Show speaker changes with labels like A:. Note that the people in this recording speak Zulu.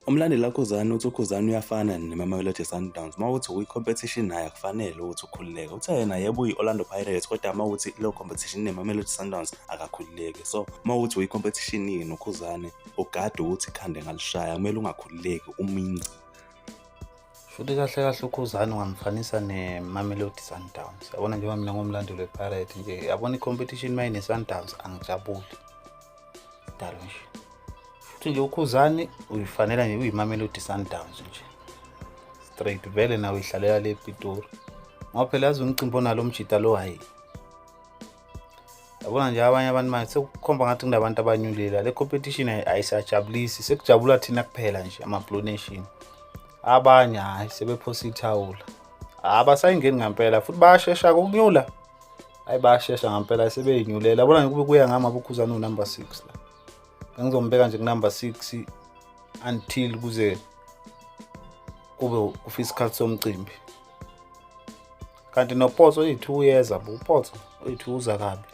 A: Umlandeli kaKhuzani uthi uKhuzani uyafana neMamelodi Sundowns. Uma uthi ukwi-competition naye akufanele ukuthi ukhululeke. Uthe yena yebo uyi-Orlando Pirates, kodwa uma uthi kuleyo competition neMamelodi Sundowns akakhululeki. So uma uthi uyi-competition noKhuzani, ugade ukuthi ikhanda engalishaya, kumele ungakhululeki umince.
B: Futhi kahle kahle uKhuzani ungamfanisa neMamelodi Sundowns. Yabona, njengoba mina ngumlandeli we-Pirate nje, yabona i-competition uma ine-Sundowns angijabuli. Dalo nje. Futhi nje uKhuzani uyifanela nje, uyiMamelodi Sundowns nje. Straight vele nawe uyihlalela le Pitori. Ngoba phela yazi umcimbi onalo umjita lo, hayi. Yabona nje abanye abantu manje sekukhomba ngathi kunabantu abanyulela. Le competition ayisajabulisi, sekujabula thina kuphela nje ama-Blue Nation. Abanye hhayi, sebephosa ithawula, abasayingeni ngampela futhi bayashesha ukunyula. Hayi, bayashesha ngampela sebeyinyulela. Yabona nje, kube kuya ngami abuKhuzani unumber 6 la, bengizombeka nje kunumber 6 until kuze kube kufika isikhathi somcimbi. Kanti noPotso uyi-2 uyeza bo, uPotso uyi-2 uza kabi.